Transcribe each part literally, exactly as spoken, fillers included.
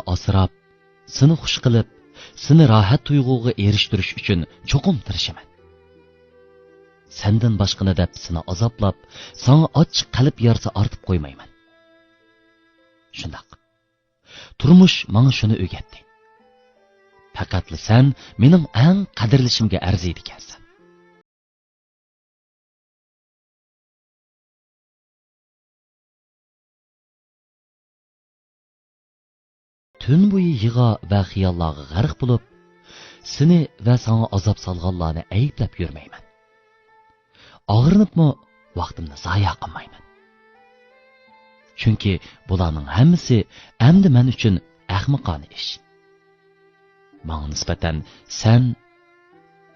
ئاسراپ، سېنى خۇش قىلىپ، سېنى راھەت تۇيغۇغا ئېرىشتۈرۈش ئۈچۈن چوقۇم تىرىشىمەن. سەندىن باشقىنى دەپ سېنى ئازابلاپ، ساڭا ئاچچىق قەلب يارىسى ئارتىپ قويمايمەن. شۇنداق. تۇرمۇش ماڭا شۇنى ئۆگەتتى. پەقەتلا سەن مېنىڭ ئەڭ قەدىرلىشىمگە ئەرزىيدىكەنسەن. تۈن بويى يىغا ۋە خىياللارغا غەرق بولۇپ، سېنى ۋە ساڭا ئازاب سالغانلارنى ئەيىبلەپ يۈرمەيمەن. ئاغرىنىپمۇ ۋاقتىمنى زايە قىلمايمەن. چۈنكى بۇلارنىڭ ھەممىسى ئەمدى مەن ئۈچۈن ئەخمىقانە ئىش. ماڭا نىسبەتەن سەن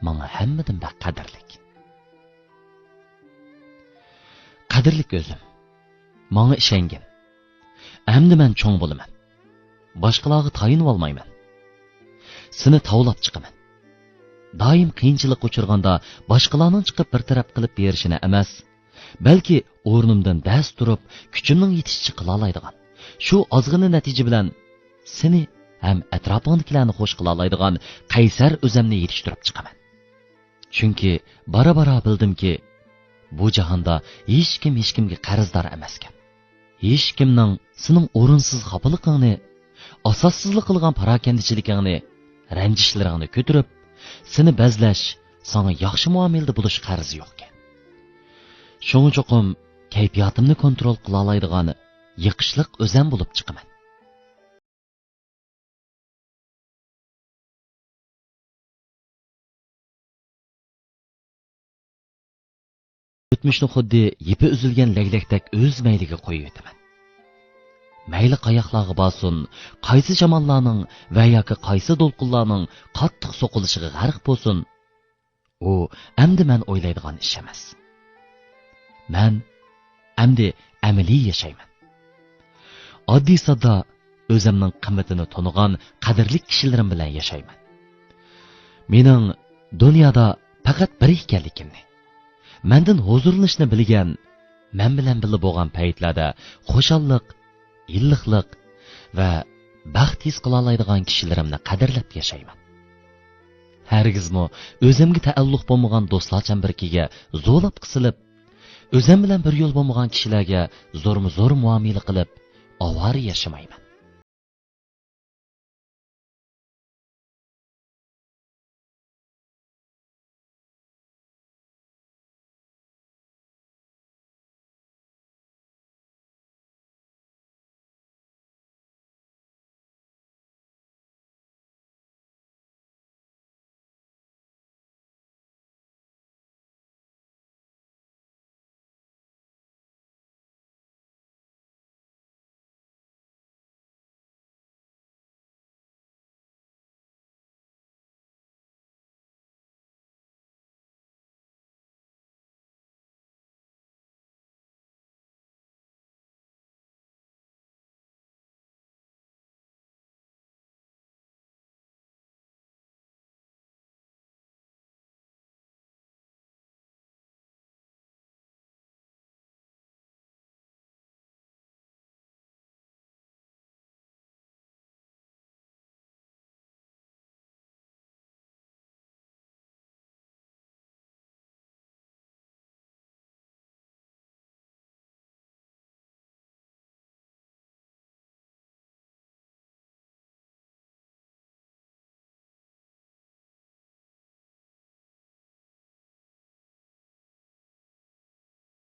ماڭا ھەممىدىن بەك قەدىرلىك. قەدىرلىك ئۆزۈم، ماڭا ئىشەنگىن. ئەمدى مەن چوڭ بولىمەن. باشقىلارغا تايىنىۋالمايمەن. سېنى تاۋلاپ چىقىمەن. دائىم قىيىنچىلىققا ئۇچرىغاندا باشقىلارنىڭ چىقىپ بىر تەرەپ قىلىپ بېرىشىنى ئەمەس، بەلكى ئورنۇمدىن دەس تۇرۇپ، كۈچۈمنىڭ يېتىشىچە قىلالايدىغان، شۇ ئازغىنە نەتىجە بىلەن سېنى ھەم ئەتراپىڭدىكىلەرنى خۇش قىلالايدىغان قەيسەر ئۆزەمنى يېتىشتۈرۈپ چىقىمەن. چۈنكى بارا-بارا بىلدىمكى، بۇ جاھاندا ھېچكىم ھېچكىمگە قەرزدار ئەمەسكەن. ھېچكىمنىڭ سېنىڭ ئورۇنسىز خاپىلىقىڭنى، ئاساسسىزلا قىلغان پاراكەندىچىلىكىڭنى، رەنجىشلىرىڭنى كۆتۈرۈپ، سېنى بەزلەش، ساڭا ياخشى مۇئامىلىدە بولۇش قەرزى يوقكەن. شۇڭا چوقۇم كەيپىياتىمنى كونترول قىلالايدىغان يېقىشلىق ئۆزەم بولۇپ چىقىمەن. ئۆتمۈشنى خۇددى يىپى ئۈزۈلگەن لەگلەكتەك ئۆز مەيلىگە قويۇۋېتىمەن. مەيلى قاياقلارغا بارسۇن، قايسى شاماللارنىڭ ۋە ياكى قايسى دولقۇنلارنىڭ قاتتىق سوقۇلۇشىغا غەرق بولسۇن، ئۇ ئەمدى مەن ئويلايدىغان ئىش ئەمەس. مەن ئەمدى ئەمەلىي ياشايمەن. ئاددىي-ساددا ئۆزۈمنىڭ قىممىتىنى تونۇغان قەدىرلىك كىشىلىرىم بىلەن ياشايمەن. مېنىڭ دۇنيادا پەقەت بىر ئىكەنلىكىمنى، مەندىن ھۇزۇرلىنىشنى بىلگەن، مەن بىلەن بىللە بولغان پەيتلەردە خۇشاللىق، ئىللىقلىق ۋە بەخت ھېس قىلالايدىغان كىشىلىرىمنى قەدىرلەپ ياشايمەن. ھەرگىزمۇ ئۆزۈمگە تەئەللۇق بولمىغان دوستلار چەمبىرىكىگە زورلاپ قىسىلىپ، ئۆزۈم بىلەن بىر يول بولمىغان كىشىلەرگە زورمۇ زور مۇئامىلە قىلىپ، ئاۋارە ياشىمايمەن.